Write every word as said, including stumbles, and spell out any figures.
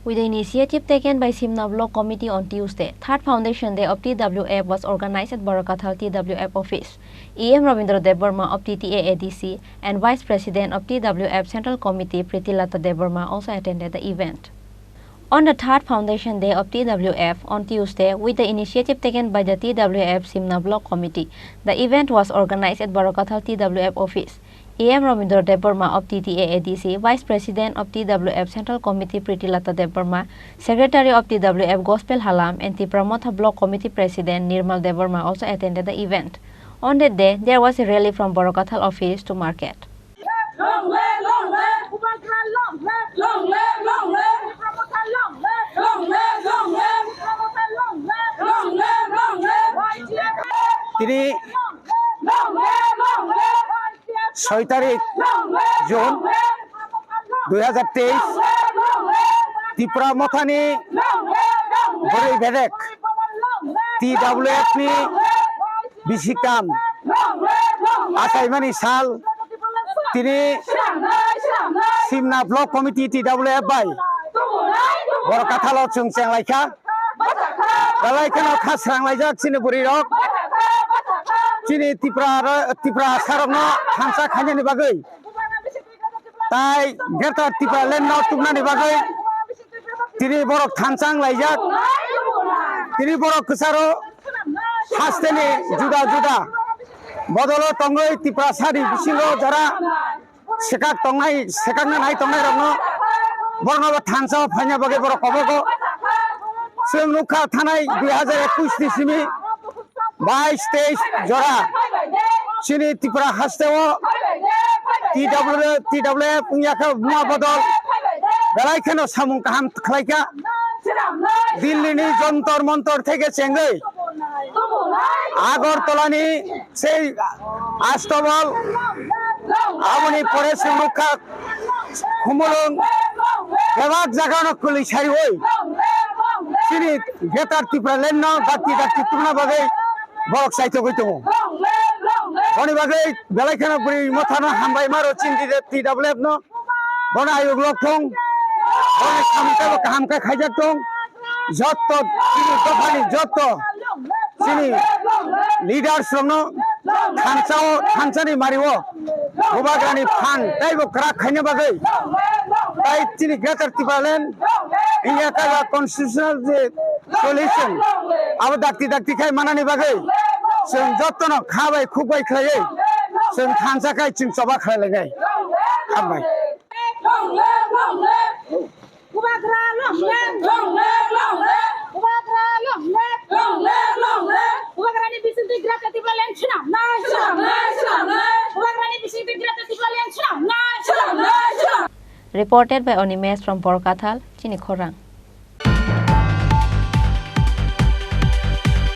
With the initiative taken by Simna Block Committee on Tuesday, third Foundation Day of T W F was organized at Borokathal T W F office. E M Rabindra Debbarma of T T A A D C and Vice President of T W F Central Committee Pritilata Debbarma also attended the event. On the third Foundation Day of T W F on Tuesday, with the initiative taken by the T W F Simna Block Committee, the event was organized at Borokathal T W F office. E M Rabindra Debbarma of T T A A D C, Vice President of T W F Central Committee Pritilata Debbarma, Secretary of T W F Gospel Halam and Tipra Motha Block Committee President Nirmal Debbarma also attended the event. On that day, there was a rally from Borokathal office to market. Long live, long live. Bubagra long live. Long live, long live. Tipra Motha long live. Long live, long live. Tipra Motha long live. Long live, long live. Y T F. Tini long live, long live. Y T F. Soi tarik June dui hajar teis, Tipra Mothani bwrwi bedek T W F ni bisikam achaimani sal tini Simna Block Committee T W F bai Borokathalo chwng chenglaikha. Belai kheno kha sranglaijak chini bwrwi rok, chini Tipra ro-, Tipra sarokno thansa khainani bagwi, tai Greater Tipraland no tubnani bagwi tini borok thansa wnglaijak. Tini borok kwcharo hasteni juda juda bodolo tongwi Tiprasani bisingo jora swkak tongnai, swkakna nai tongnai rokno borokno bo thansa o phaina bagwi borok kobogo. Chwng nukha thanai dui hajar ekush ni simi bais teis jora chini Tripura haste o T W, T W F wngya khe buma bodol belai kheno samung kaham khlaikha. Delhi ni Jontor Montor theke chengwi Agartala ni sei Astabal aboni pore chwng nukha Khumulwng bebak jagano kwlwi sariwi chini Greater Tipraland no dakti dakti tubna bagwi borok chaithogwi tongo. Boni bagwi belai kheno bwrwi mothano hambai maro chini T W F no. Bono ayuk lok thung, bono samung tebo kaham khe khaijak thung. Jotto chini dophani jotto chini leaders rokno thansa o, thansani mari o bubagrani phan teibo kwrak khaina bagwi, tai chini Greater Tipraland India kaiba constitutional je solution abo dakti dakti khai manani bagwi chwng jottono kha bai khuk bai khlaiwi chwng thansa khai chwng choba khlai lainai. Hambai. Bubagra long live! Long live, long live! Bubagra long live! Long live, long live! Bubagrani bisingtwi Greater Tipraland swnamnai! Swnamnai, swnamnai! Bubagrani bisingtwi Greater Tipraland swnamnai! Swnamnai, swnamnai! Reported by Animesh from Borkathal, chini khorang.